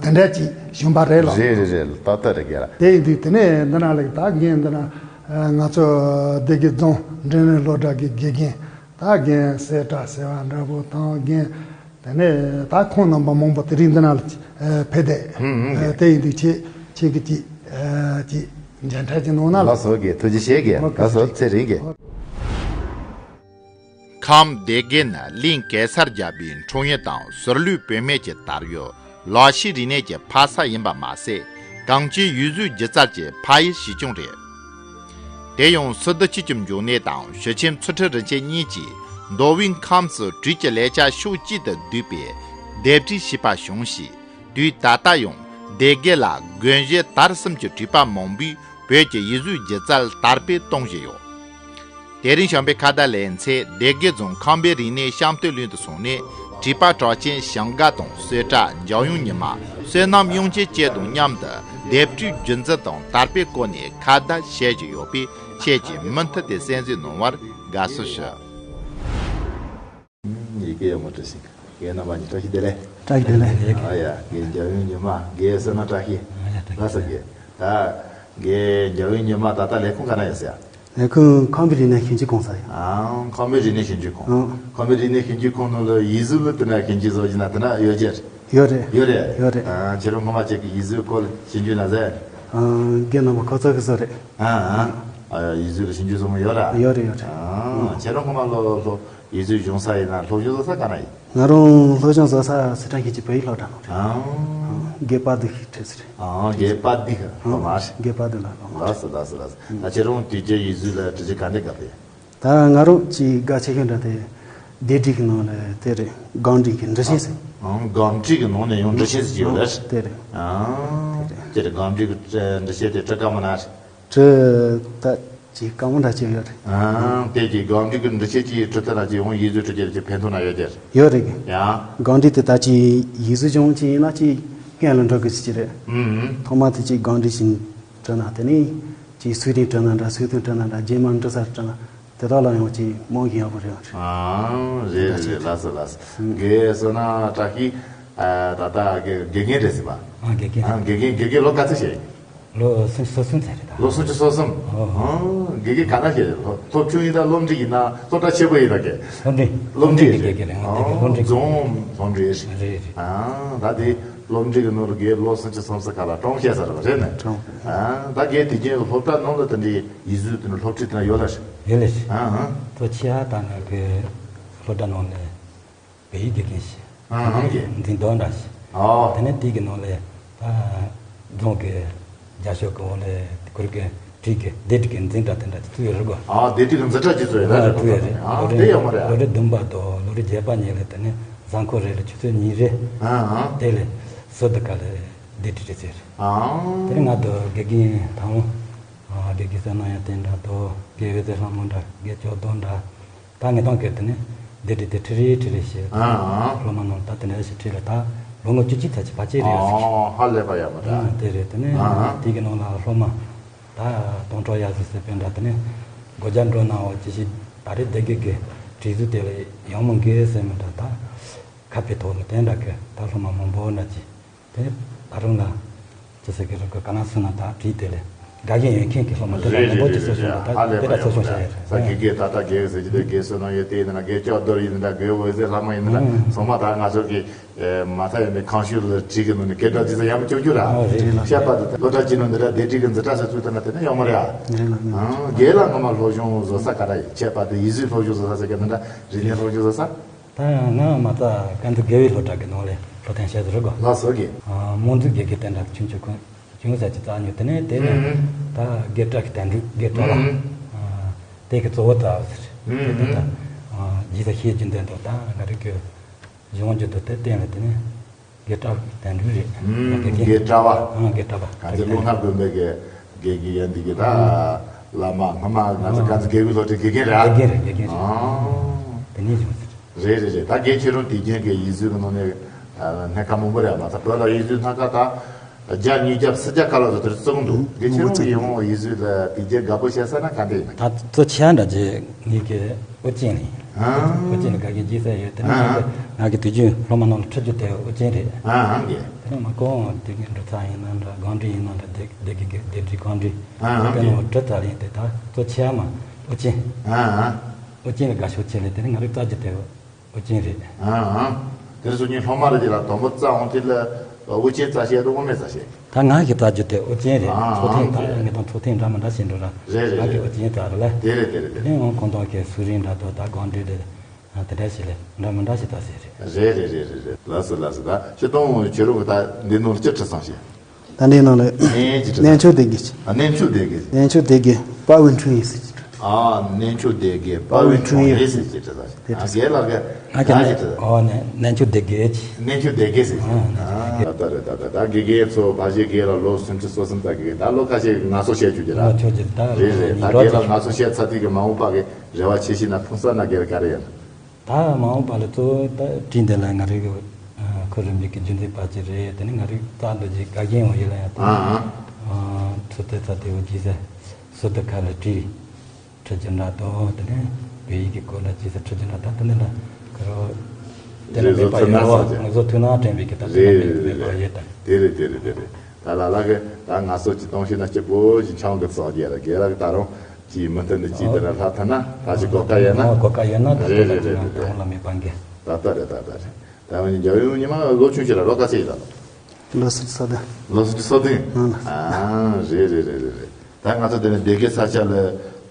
དེ་འདྲ་ཅིག་བྱུང་བ་རེད་ལ། རེད་རེད་རེད། ཏག་ཏག་རེད་གི་ལ། དེ་ཡིན་དུས་དེ་ནས་འདི་ན་ལ་ད་རྒན་འདི་ན་ང་ཚོ་སྡེ་དགེ་རྫོང་འབྲིང་རིམ་སློབ་གྲྭ་གི་དགེ་རྒན་ད་རྒན་གསལ་གྲགས་ཟེར་བ་འདྲ་པོ་དང་རྒན། དེ་ནས་ད་ཁོང་རྣམ་པ་མང་པོ་དེ་རིང་འདི་ན་ལ་ཕེབས་ཏེ། ཨུམ་ཨུམ། དེ་ཡིན་དུས་ཁྱེད་ཁྱེད་ཀྱི་ཅིག་ཅིག་མཇལ་འཕྲད་ཅིག་གནང་ན་ལ། ལགས་སོ་གི་ཐུགས་རྗེ་ཆེ་གི། ལགས་སོ་ཚེ་རིང་གི། ཁམས་སྡེ་དགེ་ནི་གླིང་གེ་སར་རྒྱལ་པོའི་འཁྲུངས་ཡུལ་དང་ཟུར་ལུས་བུད་མེད་ཀྱི་དར་ཡུལ། ལག་ཤེས་རིག་གནས་ཀྱི་ཕ་ས་ཡིན་པ་མ་ཟད། གངས་ཅན་ཡིག་གཟུགས་སྒྱུ་རྩལ་གྱི་ཕ་ཡུལ་ཞིག་ཀྱང་རེད། དེ་ཡང་སི་ཏུ་ཆོས་ཀྱི་འབྱུང་གནས་དང་ཞུ་ཆེན་ཚུལ་ཁྲིམས་རིན་ཆེན་གཉིས་ཀྱིས་མདོ་དབུས་ཁམས་སུ་བྲིས་ཀྱི་ལེགས་ཆ་ཕྱོགས་གཅིག་ཏུ་བསྡུས་པའི་ལྡེབས་བྲིས་ཞེས་པ་བྱུང་ཞིང་། དུས་ད་ལྟ་ཡང་སྡེ་དགེ་ལ་དགོན་གཞི་དར་གསུམ་གྱི་བྲིས་པ་མང་པོས་བོད་ཀྱི་ཡིག་གཟུགས་སྒྱུ་རྩལ་དར་སྤེལ་གཏོང་བཞིན་ཡོད། དེ་རིང་བྱམས་པའི་ཁ་བརྡ་ལེ་ཚན་སྡེ་དགེ་རྫོང་ཁམས་པའི་རིག་གནས་བཤམས་སྟོན་གླིང་དུ་སོང་ནས་བྲིས་པ་གྲགས་ཅན་ཞང་དགའ་དང་གསོལ་གྲགས་འཇམ་དབྱངས་ཉི་མ། བསོད་ནམས་དབྱངས་ཅན་བཅས་དང་མཉམ་དུ་ལྡེབས་བྲིས་རྒྱུན་འཛིན་དང་དར་སྤེལ་སྐོར་ནས་ཁ་བརྡ་བྱེད་ཀྱི་ཡོད་པས། ཁྱེད་ཀྱིས་མུ་མཐུད་དེ་གསན་གཟིགས་གནང་བར་དགའ་བསུ་ཞུ། ཡི་གེ་ཡག་མོ་འབྲི་ཞིག་རྒན་རྣམ་པ་གཉིས་བཀྲ་ཤིས་བདེ་ལེགས། བཀྲ་ཤིས་བདེ་ལེགས། ཨ་ཡ། རྒན་འཇམ་དབྱངས་ཉི་མ། རྒན་བསོད་ནམས་བཀྲ་ཤིས། ལགས་སོ་རྒན། ད་རྒན་འཇམ་དབྱངས་ཉི་མ་ད་ལྟ་ལས་ཁུངས་ག་ན་ཡོད་ཟེར། ལས་ཁུངས་ཁམས་པའི་རིག་གནས་ཞིབ་འཇུག་ཁང་ཟེར་ཡ། ཨང་། ཁམས་པའི་རིག་གནས་ཞིབ་འཇུག་ཁང་། ཨང་། ཁམས་པའི་རིག་གནས་ཞིབ་འཇུག་ཁང་ནང་ལ་ཡིག་གཟུགས་ལ་དེ་ན་ཞིབ་འཇུག་བཟོ་བཞིན་ན་དེ་ན་ཡོད་རྒྱུ་ཡོད་རེད། ཡོད་རེད། ཨ། ཁྱེད་རང་སྔོན་མ་ཅིག་གི་ཡིག་གཟུགས་སྐོར་ཞིབ་འཇུག་ན་ཟེར། ཨང་། རྒན་རྣམ་པ་ཁོ་ཚོ་གི་བཟོ་རེད། ཨ་ཨ། ཡིག་གཟུགས་ལ་ཞིབ་འཇུག་བཟོ་མི་ཡོད་ར། ཡོད་རེད་ཡོད་རེད། ཨ། ཁྱེད་རང་ཁོ་མ་ལོ་ལོ་ཡིག་གཟུགས་སྦྱོང་ས་ཡིན་ན་སློབ་སྦྱོང་བཟོ་ས་ག་ན་ཡིན། ང་རང་སློབ་སྦྱོང་བཟོ་ས་སི་ཁྲོན་ཁུལ་གྱི་བོད་ཡིག་སློབ་གྲྭ་ནང་རེད། ཨ། དགེ་པ་འདི་ཁྲིད་ས་རེད། ཨ། དགེ་པ་འདི་ཁ་སློབ་མ་རེད། དགེ་པ་འདི་ལ་སློབ་མ་རེད། ལགས་སོ་ལགས་སོ་ལགས་སོ། ད་ཁྱེད་རང་དུས་རྒྱུན་ཡིག་གཟུགས་ལ་དྲི་ཆུ་ག་འདྲ་དགའ་པས། ད་ང་རང་གི་དགའ་ཆེ་ཤོས་འདྲ་དེ་སྡེ་སྒྲིག་གི་ནང་ལ་དེ་རེད། སྒང་སྒྲིག་གི་འབྲི་ཤེས་ཟེར། ཨང་། སྒང་སྒྲིག་གི་ནང་ནས་ཡང་འབྲི་ཤེས་ཟེར་གྱི་ཡོད་རེད། དེ་རེད། ཨང་། དེ་རེད། སྒང་སྒྲིག་གི་འབྲི་ཤེས་དེ་འབྲི་དཀའ་མོ་ན་རེད། འབྲི་ད་ཅིག་དཀའ་མོ་འདྲ་ཅིག་ཡོད་རེད། ཨང་། དེ་གི་སྒང་སྒྲིག་གི་འབྲི་ཤེས་ཀྱི་འབྲི་ཐུབ་ན་ཅིག་ཡང་ཡིག་གཟུགས་འབྲི་རྒྱུ་ཅིག་ཕན་ཐོགས་ན་ཡོད་རྒྱུ་རེད། ཡོད་རེད། ཡང་། སྒང་སྒྲིག་དེ་ད་ཅིག་ཡིག་གཟུགས་སྦྱོང་ཅིག་ཡིན་ན་ཅིག་སྔོན་ལ་འགྲོ་དགོས་ཅིག་རེད། ཨང་། ཐོག་མ་དེ་ཅིག་སྒང་སྒྲིག་ཅིག་འབྲི་ན་དེ་ནས་ཅིག་སུས་དེ་འབྲི་ན་འདྲ། སུས་དེ་འབྲི་ན་འདྲ། རྗེས་མ་འབྲི་ས་འབྲི་ན། དེ་དག་ལ་ཡང་ཅིག་རྨང་གཞི་ཡག་པོ་རེད། ཨང་། རེད་རེད་རེད། ལགས་སོ་ལགས་སོ། ཨང་། དགེ་བསོད་ནམས་བཀྲ་ཤིས། ཨ། ད་ལྟ་དགེ་དགེ་རྒན་རེད་ཟེར་བ། ཨང་། དགེ་རྒན། ཨང་། དགེ་རྒན་དགེ་རྒན་ལོ་ག་ཚོད་བྱས། ལོ་སུམ་ཅུ་སོ་གསུམ་ཙམ་རེད་ད། ལོ་སུམ་ཅུ་སོ་གསུམ། ཨོ། ཨང་། དགེ་རྒན་ག་ན་བྱས། སློབ་སློབ་ཆུང་ཡིན་ད་སློབ་འབྲིང་ཡིན་ན་སློབ་གྲྭ་ཆེན་པོ་ཡིན་ད་གི། སློབ་འབྲིང་། སློབ་འབྲིང་གི་དགེ་རྒན་རེད། ཨང་། དེ་གི་སློབ་འབྲིང་། རྫོང་སློབ་འབྲིང་རེད། རེད་རེད། ཨང་། ད་དེ་སློབ་འབྲིང་གི་ནང་ལ་དགེ་ལོ་སུམ་ཅུ་སོ་གསུམ་ག་ལ་གྲོངས་བྱས་ས་རེད་པ། རེད་ནས། གྲོངས། ཨང་། ད་དགེ་དེ་རྗེས་སློབ་གྲྭ་ནང་ལ་དེ་འདྲའི་ཡིག་གཟུགས་དེ་ནི་སློབ་ཁྲིད་དེ་ན་ཡོད་ལ་ཞིག་ཡོད་ལ་ཞིག་ཨང་། ཨང་། ཐོ་ཆེ་ཨ་ད་ང་གི་སློབ་གྲྭ་ནང་ནས་བོད་ཡིག་དགེ་རྒན་ཞིག་ཨང་། ཨང་། གི་འཛིན་དོན་འདྲ་ཞིག་ཨོ། དེ་ནས་དེ་གི་ནང་ལས་ད་རྫོང་གི་རྒྱབ་ཕྱོགས་གི་འོག་ལས་ཁུར་གི་བྲིས་གི་སྡེ་སྒྲིག་གི་འཛིན་གྲྭ་དེ་འདྲ་ཅིག་བཙུགས་ཡོད་རེད་གོ། ཨ། སྡེ་སྒྲིག་གི་འཛིན་གྲྭ་ཅིག་བཙུགས་ཡོད་རེད། ཨ། བཙུགས་ཡོད་རེད། ཨ། ལོ་རེ་དེ་ཡོད་མ་རེད། ལོ་རེ་བདུན་པ་དང་ལོ་རེ་བརྒྱད་པ་གཉིས་ལ་དེ་ནས་གཟའ་འཁོར་རེ་ལ་ཆུ་ཚོད་གཉིས་རེ། ཨང་། ཨང་། དེ་ལས་སོ་དེ་ག་ལ་སྡེ་སྒྲིག་རེ་བཙུགས་རེད། ཨང་། དེ་ནས་ང་དང་དགེ་རྒན་དང་། ཨ། དགེ་རྒན་བསོད་ནམས་དབྱངས་ལྡན་འདྲ་དང་དགེ་བའི་ཚེ་ལྷ་མོ་འདྲ། དགེ་ལྕོག་རྡོ་འདྲ། ད་ངེད་དང་གི་དེ་ནས་སྡེ་སྒྲིག་དེ་ཁྲིད་རེ་ཁྲིད་རེ་བྱས། ཨང་། ཨང་། སློབ་མ་རྣམས་ད་དེ་འདྲ་ཞིག་ཁྲིད་ལ་ད་ལོ་ངོ་བཅུ་གཅིག་ཙམ་ཅིག་ཕལ་ཆེར་རེད་ཟེར་གི། ཨོ། ཧ་ལས་པ་ཡག་པོ་རེད། ཨང་། དེ་རེད། དེ་ནས། ཨང་། དེ་གི་ནང་ལ་སློབ་མ་ད་སྟོང་ཕྲག་ཡར་ཟིན་ཟིན་པའི་འདྲ། དེ་ནས་སྒོ་རྒྱག་འགྲོ་ནའང་ཅི་ཞིག་ད་རེས་སྡེ་དགེ་གི་བྲིས་གཟུགས་དེ་ལ་ཡག་མོ་འགའ་ཟེར་མི་འདྲ། ད་ཁ་པའི་ཐོག་ལ་དེ་འདྲ་གི་ད་སློབ་མ་མང་པོ་འདྲ་ཅིག་དེ་ད་རུང་ལ་ཅི་ཟེར་གི་རེད། ག་ལ་སོང་ན་ད་བྲིས་དེ་ལས་དགའ་ཞེན་ཡོད་མཁན་གྱི་སློབ་མ་དེ་ལ་མང་པོ་ཅིག་གསོ་སྐྱོང་དང་ད་དེ་འདྲ་གསོ་སྐྱོང་བྱས་ཡོད་རེད། ས་དགེ་རྒན་ད་ལྟ་དགེ་ཟེར་གྱི་དེ་དགེ་བསོད་ནམས་ཡོད། དེ་ཡིན་ན་དགེ་ལྕོག་རྡོ་ཡིན་ན་དགེ་འོད་ཟེར་ལྷ་མོ་ཡིན་ན་ཚང་མ་ད་ང་ཚོ་གི་མ་མཐའ་ཡས་པའི་ཁང་ཤུལ་ལ་བྲིས་གི་ནང་ནས་སྐད་གྲགས་ཅི་ཙམ་ཡག་པོ་བྱུང་རྒྱུ་ར། ཨོ་རེད་ལགས། བཤད་པ་དེ་སློབ་གྲྭ་གཅིག་ནང་འདི་འདྲ་སྡེ་སྒྲིག་གི་འཛིན་གྲྭ་ཟེར་ཚུལ་དེ་ན་དེ་ནས་ཡོད་མ་རེད་ཨ། རེད་ལགས། ཨང་། དགེ་ལ་ངོ་མ་སློབ་སྦྱོང་བཟོ་ས་ག་རེ་ཡིན། བཤད་པ་དེ་ཡིག་གཟུགས་སློབ་སྦྱོང་བཟོ་ས་ཟེར་གི་འདི་འདྲ་རིག་གནས་སློབ་སྦྱོང་བཟོ་ས། ད་ང་མ་རྩ་ཀན་ཏུ་དགེ་བའི་སློབ་གྲྭ་གི་ནང་ལ་སློབ་སྟོན་བྱས་ཟེར་གོ། ལགས་སོ་གི། ཨ། རྨོངས་དད་དགེ་རྒན་དེ་འདྲ་ཆུང་ཆུང་ཁོ་ཆུང་ས་ཅིག་རྩ་ཉོ། དེ་ནས་དེ་ནས་ཨང་། ད་དགེ་བཀྲ་གི་དོན་གྲུབ་དགེ་བཀྲ་བ། ཨང་། ཨ། དེ་གི་གཙོ་བོ་རྩ་བ་ཟེར། ཨང་། དེ་དེ་ད་ཨ་རྗེས་ས་ཤེས་རྒྱུ་འདོད་འདུག་ད་ང་རང་གི་གཞུང་རྒྱུ་དུ་དེ་བསྟན་ལ་དེ་ནས་དགེ་བཀྲ་གི་དོན་གྲུབ་རེད། ཨང་། དགེ་རྒན། དགེ་བཀྲ་བ། ཨང་། དགེ་བཀྲ་བ། ག་ཚོད་ཀླུ་ནག་དགོན་པའི་གི་དགེ་རྒན་ཡོད་འདི་གི་ད་བླ་མ་སྔ་མ་ང་ཚོ་ག་ཚོད་དགེ་བའི་སློབ་གྲྭའི་དགེ་རྒན་རེད་ཨ། དགེ་རྒན་རེད། དགེ་རྒན་རེད། ཨང་། དེ་ནས་བྱུང་ཟེར། རེད་རེད་རེད། ད་དགེ་ཁྱེད་རང་དེ་རྒྱུན་གྱི་ཡིག་གཟུགས་ཀྱི་ནང་ནས་ཨ་སྣ་ཁ་མང་པོ་རེད་མ་གཏོགས་བོད་ལ་ཡིག་གཟུགས་སྣ་ཁ་ད་བརྒྱ་ཉིས་བརྒྱ་སུམ་བརྒྱ་ཁ་ལ་བཟོ་དེར་བརྩི་གི་འདུག་དགེ་ཁྱེད་རང་གི་ཡིག་ཡིག་གཟུགས་ལ་དེ་རྒྱུན་དགའ་པོ་བྱེད་ས་ན་ག་འདྲ་ཡིན་ན། ད་གཙོ་ཆེ་འདྲ་རྗེས་ངེད་ཀྱི་ཨོ་རྒྱན་ལ་ཡིན། ཨང་། ཨོ་རྒྱན་ལ་དགའ་གི་རྗེས་ས་ཡོད། དེ་ནས་ཨང་། ང་གི་དུས་རྒྱུན་སློབ་མ་རྣམས་ལ་ཁྲིད་རྒྱུ་དེ་ཨོ་རྒྱན་རེད། ཨང་། ཨང་གི། དེ་ནས་མ་གོང་དེ་གི་འབྲུ་ཚ་ཡིན་ན་འདྲ་སྒང་འབྲི་ཡིན་ན་འདྲ་སྡེ་སྡེ་དགེ་གི་སྡེ་འབྲི་སྒང་འབྲི་ཨང་། ཨང་དེ་གི། ནས་འབྲི་ཚར་ཡིན་དེ་ད་གཙོ་ཆེ་བ་མ་ཨོ་རྒྱན། ཨང་། ཨང་། ཨོ་རྒྱན་ལ་དགའ་ཕྱོགས་ཆེ་ལས་དེ་ནས་ང་རིག་རྩ་རྒྱུ་དེ། ཨོ་རྒྱན་རེད། ཨང་ཨང་། དེར་སོ་གཉིས་སློབ་མ་རེ་རེ་ལ་དང་པོ་རྩ་འོང་དུས་ལ་ཨོ་རྒྱན་རྩ་བཤད་དང་དབུ་མའི་རྩ་བཤད། ད་ང་གི་རྩ་རྒྱུ་དེ་ཨོ་རྒྱན་རེད། ཨང་ཚོགས་ཐེངས་ཨང་ད་རེད། ངེད་དང་ཚོགས་ཐེངས་འདྲ་མི་འདྲ་བྱེད་འགྲོ་ར། རེད་རེད་ང་གི་རེད། ཨོ་རྒྱན་རྩ་རེད་ལ། དེ་རེད་དེ་རེད་དེ་རེད། དེ་ནས་འོང་ཁོང་དང་གི་སུ་རིན་འདྲ་དོ་ད་སྒང་འབྲི་རེད། ཨ་དེ་འདྲ་ཞིག་ལས་འདྲ་མི་འདྲ་ཞིག་ད་ཟེར་རེད། རེད་རེད་རེད་རེད་རེད། ལགས་སོ་ལགས་སོ། ད་ཁྱེད་དང་ཁྱེད་རང་གི་ད་འདི་ནང་ལ་ཅི་ཁྲིད་སོང་ཞེས། ད་འདི་ནང་ལ་ཨེ་ཅི་ཁྲིད་སོང་། གནས་མཆོག་སྡེ་དགེ་ཅིག་ཨ་གནས་མཆོག་སྡེ་དགེ་ཟེར། གནས་མཆོག་སྡེ་དགེ་དཔའ་བོའི་འཁྲུངས་ཡུལ་ཟེར་གྱི་འདུག་ཨ་གནས་མཆོག་སྡེ་དགེ་དཔའ་བོའི་འཁྲུངས་ཡུལ་ཟེར་གྱི་འདུག་དེ་ཨ་རེད། རྒན་ལགས་ཀྱི་ང་གི་ཨ་ཅི་ཁྲིད་སོང་། ཨོ་གནས་མཆོག་སྡེ་དགེ་ཅིག་གནས་མཆོག་སྡེ་དགེ་ཟེར་གྱི་ཨ་འདུག་ད་ལྟ་རེད། ད་ལྟ་ད་དགེ་རྒན་ཚོ་ཕལ་ཆེར་རྒན་ལགས་ལོ་སུམ་ཅུ་སོ་གསུམ་ཙམ་གི་ད་ལོ་ཁ་ཤས་ངལ་གསོ་བྱས་བཅུག་གི་ར། ལོ་ཆོག་གི་ད་རེད་རེད། ད་རྒན་ལགས་ངལ་གསོ་བྱས་ཚར་དུས་ཀྱི་མ་འོངས་པ་གི་རེ་བ་ཆེ་ཤོས་ན་ཕུགས་བསམ་ན་རྒན་ལགས་ག་རེ་ཡོད་ན། ད་མ་འོངས་པ་ལ་གཙོ་བོ་ད་བྲིས་འདི་ལ་ང་རིག་ཁོ་རིམ་པས་ཀྱི་རྒྱུན་འཛིན་པ་ཅིག་རེད། དེ་ནས་ང་རིག་རྩ་འདི་ཅིག་དགའ་རྒན་འོ་ཡོད་ལ་ཡང་དེ་ཨ་ཨ་ཚོ་དེ་ཚ་དེ་འོ་ཅི་ཟེར་སོ་དེ་ཁ་ལ་བྲིས་ཁྲིད་རྒྱུ་འདྲ་དོ། དེ་ནས་བོད་ཡིག་གི་སྐོར་ལ་ཅི་ཟེར་ཁྲིད་རྒྱུ་འདྲ་ད་དེ་འདི་ལ་ཁོ་རོ་དེ་ལ་རེད་མེད་པ་ཡོད་ར་བ་ང་ཚོ་ཐུགས་སྣང་དྲན་པའི་གི་ད་དེ་ལ་མེད་མེད་པ་ཡོད་ད། དེ་རེད་དེ་རེད་དེ་རེད། ད་ལ་ལ་གི་ད་ང་ཚོ་ཅི་གཏོང་ཤེས་ན་སྐྱིད་པོ་ཞིག་ཆང་གི་ཚོགས་རྒྱལ་ལ་རྒན་ལགས་ཀྱི་ད་རུང་ཅི་མི་མཐུན་ནི་ཅི་དེ་ལ་ལྷ་ཐ་ན་ད་ཅི་གོ་སྐབས་ཡོད་ན། ཨོ་གོ་སྐབས་ཡོད་ན་ད་རེད་དེ་རེད་ལ་རེད་ཅི་ན་རེད་ད་རུང་ལ་མེད་པ་འགན། ད་ལྟ་རེད་ད་ལྟ་རེད། ད་འོན་ཀྱང་རྒྱལ་ཡོངས་ཉི་མ་ལོ་ཆུང་ཞིག་ལ་ལོ་ག་ཚད་ཡིན་ད། ལོ་སུམ་ཅུ་སོ་བདུན། ལོ་སུམ་ཅུ་སོ་བདུན། ཨང་། ཨ་རེད་རེད་རེད་རེད་རེད། ད་ང་ཚོ་དེ་ནས་སྡེ་དགེ་ས་ཆ་ལ་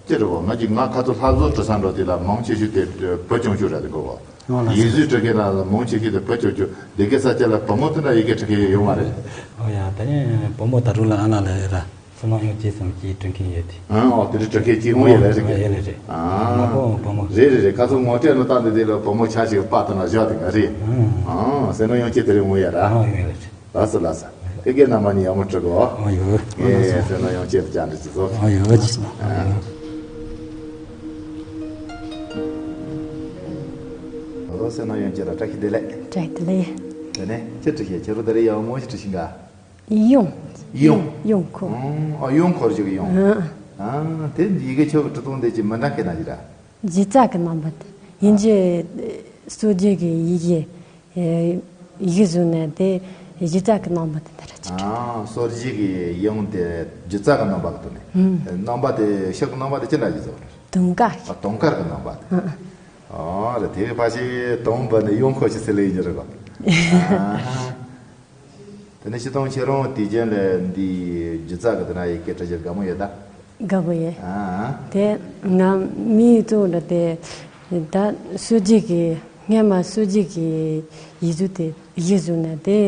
ཅི་རེད་གོ། ང་གཅིག་ང་ཁ་ཚོ་ལྷ་བཟོ་འབྲི་ས་འགྲོ་དུས་ལ་མང་ཆེ་ཤོས་དེ་བུ་ཆུང་ཆུང་རེད་དེ་གོ། ཨོ་ལགས་སོ། ཡིག་གཟུགས་འབྲི་མཁན་ལ་མང་ཆེ་ཤོས་དེ་བུ་ཆུང་ཆུང་། སྡེ་དགེ་ས་ཆ་ལ་བུ་མོ་དེ་འདྲ་ཡི་གེ་འབྲི་མཁན་ཡོད་མ་རེད། ཨོ་ཡ། ད་ནི་བུ་མོ་ད་རུང་ལ་ཨ་ན་ལ་ཡོད་ར། བསོད་ནམས་དབྱངས་ཅན་ཙམ་གྱིས་འབྲི་མཁན་ཡོད་དེ། ཨ་ཨོ་དེ་འདྲ་འབྲི་མཁན་གཅིག་མོ་ཡོད་རེད་ཟེར་གི། ཡོད་རེད་རེད། ཨ་མ་བུ་བུ་མོ། རེད་རེད་རེད། ཁ་ཚོ་ངོ་སྤྲོད་ལ་བཏང་དེ་དེ་ལ་བུ་མོ་ཆ་ཞིག་པ་དང་ན་བཞག་དེ་ང་རེད། ཨ་བསོད་ནམས་དབྱངས་ཅན་དེ་རིང་མོ་ཡོད་ར། ཨ་ཡོད་རེད། ལགས་སོ་ལགས་སོ། ཨེ་ཀེ་རྣམ་པ་གཉིས་ཡག་མོ་འབྲི་གོ། ཨོ་ཡོད། ཨེ་བསོད་ནམས་དབྱངས་ཅན་དེ་བཅར་འདྲི་ཅིག་བཟོ། ཨོ་ཡོད་ཅིག་ཨོ་བསོད་ནམས་དབྱངས་ཅན་ལ་བཀྲ་ཤིས་བདེ་ལེགས། བཀྲ་ཤིས་བདེ་ལེགས། དེ་ནས་ཅི་འབྲི་ཤེས། ཁྱེད་རང་དེ་རིང་ཡག་མོ་ཞིག་འབྲི་ཤེས་ག། གཡང་། གཡང་། གཡང་འཁོར། ཨང་། ཨ་གཡང་འཁོར་རྒྱུག་གི་གཡང་། ཨང་། ཨ་དེ་ཡི་གེ་ཁྱོད་ཀྱི་འབྲི་སྟངས་དེ་ཅིག་མི་འདྲ་མཁན་ན་ཅིག་ར། སྒྱུ་རྩལ་གྱི་རྣམ་པ་དེ། དབྱིན་ཇི་སྲོལ་རྒྱུན་གྱི་ཡི་གེ་ཡིག་བཟོས་ནས་དེ་སྒྱུ་རྩལ་གྱི་རྣམ་པ་དེ་འདྲ་ཅིག་བྲིས། ཨ་སྲོལ་རྒྱུན་གྱི་གཡང་དེ་སྒྱུ་རྩལ་གྱི་རྣམ་པ་གི་ཐོག་ནས། ཨུམ། རྣམ་པ་དེ་ཤོག་གི་རྣམ་པ་དེ་ཅི་འདྲ་ཞིག་བཟོ་བ་རེད། དུང་དཀར། ཨ་དུང་དཀར་གྱི་རྣམ་པ་དེ། ཨ་ཨ། ཨ་རེད། དེ་གི་ཕ་ཤི་དུང་བ་ནས་གཡང་འཁོར་ཞིག་ཟེར་ལེ་ཡིན་གྱི་རེད་གོ། ཨ་ཧ། དེ་ནས་སྤྱིར་བཏང་ཁྱེད་རང་དུས་རྒྱུན་ལ་འདི་སྒྱུ་རྩལ་གྱི་དེ་ན་ཡི་གེ་འབྲི་རྒྱུ་དགའ་མོ་ཡོད་ད། དགའ་པོ་ཡོད། ཨ་ཨ། དེ་ང་མིའི་གཙོ་བོ་འདྲ་དེ་ད་སྲོལ་རྒྱུན་གྱི་སྔས་མ་སྲོལ་རྒྱུན་གྱི་ཡིག་གཟུགས་དེ་ཡིག་བཟོས་ནས་དེ་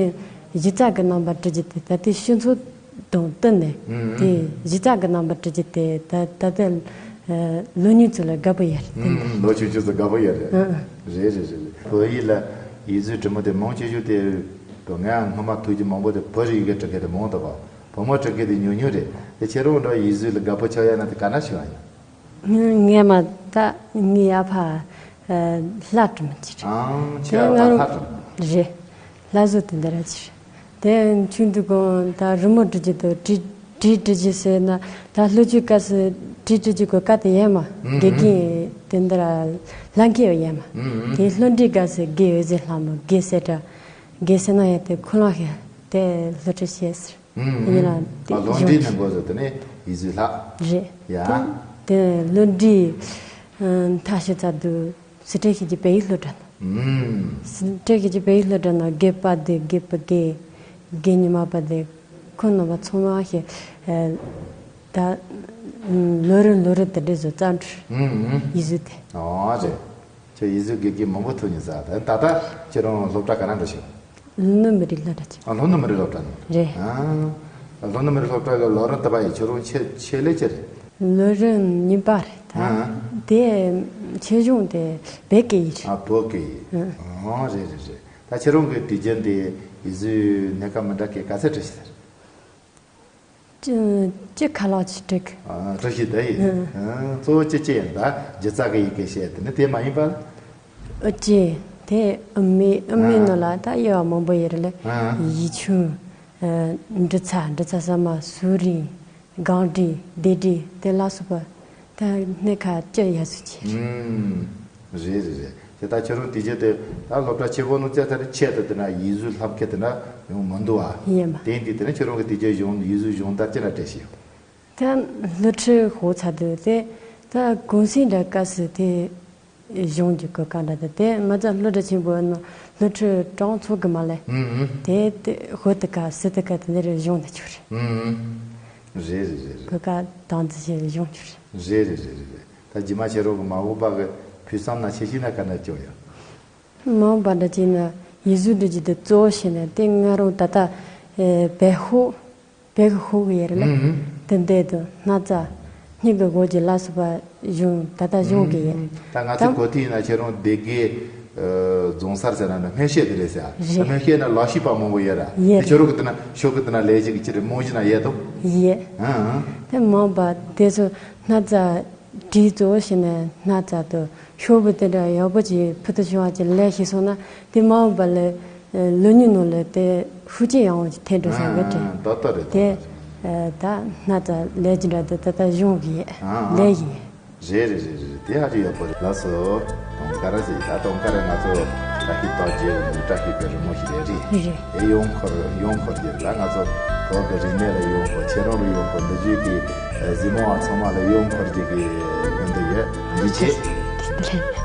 སྒྱུ་རྩལ་གྱི་རྣམ་པ་འབྲི་རྒྱུ་དེ་ད་ལྟའི་སྤྱི་ཚོགས་དང་བསྟུན་ནས། ཨུམ། དེ་སྒྱུ་རྩལ་གྱི་རྣམ་པ་འབྲི་རྒྱུ་དེ་ད་ད་ལྟ་ལོ་ཉུང་ཚོ་ལ་དགའ་པོ་ཡོད་རེད། དེ་འདྲ། ཨུམ། ལོ་ཆུང་ཆུང་ཚོ་དགའ་པོ་ཡོད་རེད། ཨུམ། རེད་རེད་རེད་རེད། བོད་ཡིག་ལ་ཡིག་གཟུགས་འབྲི་མོ་དེ་མང་ཆེ་ཤོས་དེ་ང་སྔོན་མ་ཐུག་རྒྱུ་མང་པོ་དེ་བོད་ཡིག་གི་འབྲི་མཁན་དེ་མང་དུ་བ། བུ་མོ་འབྲི་མཁན་དེ་ཉུང་ཉུང་རེད། དེ་ཁྱེད་རང་འདྲ་ཡིག་གཟུགས་ལ་དགའ་པོ་ཆགས་ཡ་ན་དེ་ག་ན་བྱུང་བ་ཡིན། ངས་མ་ད་ངའི་ཨ་ཕ་ལྷ་སྒྲོན་གྱི་རེད། ཨང་། ཁྱེད་ཨ་ཕ་ལྷ་སྒྲོན། རེད། ལྷ་བཟོ་དེ་འདི་ར་ཅི་རེད། དེ་ཆུང་དུས་གོང་ད་རི་མོ་འབྲི་རྒྱུ་དང་བྲིས་བྲིས་འབྲི་རྒྱུ་ཟེར་ན་ད་སློབ་ཆུང་སྐབས་སུ་བྲིས་འབྲི་རྒྱུ་གོ་སྐབས་དེ་ཡོད་མ། ཨུམ། དགེ་རྒན་དེ་འདི་ར་ལྷན་རྒྱས་ཡོད་མ། ཨུམ། དེ་སློབ་འབྲིང་སྐབས་སུ་དགེ་འོད་ཟེར་ལྷ་མོ་དགེ་གསལ་གྲགས་དགེ་གསལ་རྣམ་གཡེང་དེ་ཁོ་རང་ཤི་དེ་སློབ་ཁྲིད་བྱས་ཟེར། ཨུམ། ཡིན་ལ་དེ་ཨ་སློབ་འབྲིང་ནས་འགོ་བཟོས་དེ་ནས་ཡིག་གཟུགས་ལྷག་རེད། ཡ། དེ་དེ་སློབ་འབྲིང་མཐར་ཕྱིན་ཚར་དུས་སི་ཁྲོན་ཞིང་ཆེན་བོད་ཡིག་སློབ་གྲྭ་ནང་། ཨུམ། སི་ཁྲོན་ཞིང་ཆེན་བོད་ཡིག་སློབ་གྲྭ་ནང་དགེ་བསྟན་དགེ་བསྟན་དགེ་དགེ་རྒན་ཉི་མ་པ་དེ་ཁོང་རྣམ་པ་ཚང་མ་ཞིག་ད་ལོ་རིམ་ལོ་རིམ་དེ་འདྲ་བཟོ་རྩོམ་འབྲི། ཨུམ་ཨུམ། ཡིག་གཟུགས་དེ། ཨོ་རེད། ཁྱོད་ཡིག་གཟུགས་དགེ་རྒན་མང་པོ་ཐུག་མྱོང་ས་དེ། ད་ལྟ་ཁྱེད་རང་སློབ་གྲྭ་ག་རང་འགྲོ་ཤོག་ལྷོ་ནུབ་མི་རིགས་སློབ་གྲྭ་ཅིག་ཨ་ལྷོ་ནུབ་མི་རིགས་སློབ་གྲྭ་ནས་རེད། ཨ་ལྷོ་ནུབ་མི་རིགས་སློབ་གྲྭ་གི་ལོ་རིམ་དུ་བ་ཡི་ཁྱོད་རང་ཆེད་ཆེད་ལས་ཅི་རེད། ལོ་རིམ་གཉིས་པ་རེད་ད། ཨ་དེ་ཆེད་སྦྱོང་དེ་བོད་སྐད་ཡིག་རེད། ཨ་བོད་སྐད་ཡིག་ཨ་རེད་རེད་རེད། ད་ཁྱེད་རང་གི་དུས་རྒྱུན་དེ་ཡིག་གཟུགས་སྣ་ཁ་མི་འདྲ་སྐད་ག་ཚད་འབྲི་ཤེས་ཟེར། ཅི་ཅི་ཁ་ལག་ཅིག་འབྲི་གི་ཨ་འབྲི་ཤེས་ད་ཡིན། ཨ་གཙོ་བོ་ཅི་ཅི་ཡིན་ད་སྒྱུ་རྩལ་གི་ཡི་གེ་བཤད་དེ་ནི་དེ་མ་ཡིན་པ། ཨ་ཅེ། དེ་ཨ་མའི་ཨ་མའི་ཨ་ནང་ལ་ད་དབྱེ་བ་མང་པོ་ཡོད་རེད་ལ། ཨ་ཡིག་ཆུང་། ཨ་འབྲི་ཚར་འབྲི་ཚར་ས་མ་གཟུགས་རིས། སྒང་འབྲི་སྡེ་འབྲི་དེ་ལ་སོགས་པ་ད་སྣ་ཁ་ཅི་ཡག་སུ་ཆེ་རེད། ཨུམ། རེད་རེད་རེད། དེ་ལྟར་ཁྱོད་རང་དེ་རྗེས་དེ་ད་སློབ་གྲྭ་ཆེན་པོ་ནང་བཙལ་ཐལ་ཆེད་དུ་དེ་ན་ཡིག་གཟུགས་ལྷབ་མཁན་དེ་འདྲ་ཡོང་མི་འདུག་ཨ། ཡིན་པ། དེ་ཡིན་དུས་དེ་ན་ཁྱོད་རང་གི་དེ་རྗེས་གཞུང་ཡིག་གཟུགས་སྦྱོང་བརྡར་ཅི་འདྲ་སྤྲད་ཤེས་ཡོད། ད་སློབ་ཁྲིད་ཞུགས་ཚར་དུས་དེ་ད་གུང་སེང་འདྲ་སྐབས་སུ་དེ་གཞུང་གི་གོ་སྐབས་འདྲ་དེ་དེ་མ་ཚད་སློབ་གྲྭ་ཆེན་པོའི་ནང་སློབ་ཁྲིད་གྲངས་ཚང་གི་མ་ལས། ཨུམ་ཨུམ། དེ་དེ་ཞུགས་དུས་སྐབས་སུ་དུས་སྐབས་དེ་འདྲ་གཞུང་དུ་ཆུག་རེད། ཨུམ་ཨུམ། རེད་རེད་རེད་རེད། གོ་སྐབས་དང་འཛིན་བྱེད་གཞུང་ཆུག་རེད། རེད་རེད་རེད་རེད་རེད། ད་རྗེས་མ་ཁྱེད་རང་གི་མ་འོངས་པ་གི་ཕུགས་བསམ་ན་ཆེ་ཤོས་ན་ག་འདྲ་བྱུང་ཡོད། མ་འོངས་པ་འདྲ་བྱས་ན་ཡིག་གཟུགས་འབྲི་རྒྱུ་དེ་གཙོ་བོ་བྱས་ནས་དེ་ང་རང་ད་ལྟ་ཨེ་བོད་ཤོག་བོད་ཀྱི་ཤོག་གི་ཡོད་རེད་ལ། ཨུམ་ཨུམ། དེ་འདྲ་དང་སྣག་ཚ་སྙིང་གི་སྒོ་འབྱེད་ལ་སོགས་པ་གཞུང་ད་ལྟ་གཞུང་གི་ཡོད། ཨུམ། ད་ང་ཚོ་ད་གོ་ཐོས་ཡིན་ན་ཁྱེད་རང་སྡེ་དགེ་ཨ་རྫོང་སར་ཟེར་ན་ནི་སྨན་ཤོད་དེ་རེད་ཟེར། རེད། སྨན་ཤོད་ན་ལག་ཤེས་པ་མང་པོ་ཡོད་ར། ཡོད། དེ་ཁྱོད་རང་གི་དེ་ན་ཤོག་གི་དེ་ན་ལས་བྱེད་ཀྱི་ཅི་རེད་རྨང་གཞི་ན་ཡོད་དོ། ཡོད། ཨང་ཨང་། དེ་མ་འོངས་པ་དེ་ཚོ་སྣག་ཚ་བྲིས་གཙོ་བོ་བྱས་ནས་སྣག་ཚ་དང་ཤོག་བུ་དེ་འདྲ་ཡག་པོ་ཅིག་ཕུལ་དུ་བྱུང་བ་ཅིག་ལས་ཤེས་སོང་ན་དེ་མ་འོངས་པ་ལ་ལོ་ཉུང་ནང་ལ་དེ་ཤུགས་རྐྱེན་ཡག་པོ་ཅིག་ཐེབས་འགྲོ་ས་རེད་དྲན། ཨང་། ཏག་ཏག་རེད། ཏག་ཏག་རེད། དེ་ད་སྣག་ཚ་ལས་ཀྱི་འདྲ་དེ་ད་ལྟ་གཞུང་གི་ཨང་ཨང་ལས་ཡིན། རེད་རེད་རེད་རེད། དེ་ཧ་ཅང་ཡག་པོ་རེད། ལགས་སོ། དུང་དཀར་ཟེར། ད་དུང་དཀར་ང་ཚོ་བཀྲ་ཤིས་རྟགས་བརྒྱད་ནི་བཀྲ་ཤིས་པའི་རི་མོ་ཞིག་རེད། རེད་རེད། དེ་གཡང་འཁོར་གཡང་འཁོར་རྒྱུ་རེད་ལ། ང་ཚོ་བོད་ཀྱི་རིག་གནས་ལ་གཡང་འཁོར། ཁྱེད་རང་ལ་གཡང་འཁོར། འདི་བརྒྱུད་དེ་གཟིགས་མོ་བ་ཚང་མ་ལ་གཡང་འཁོར་རྒྱུ་གི་འདུན་འདུན་ཡོད། འདི་ཆེ། རེད།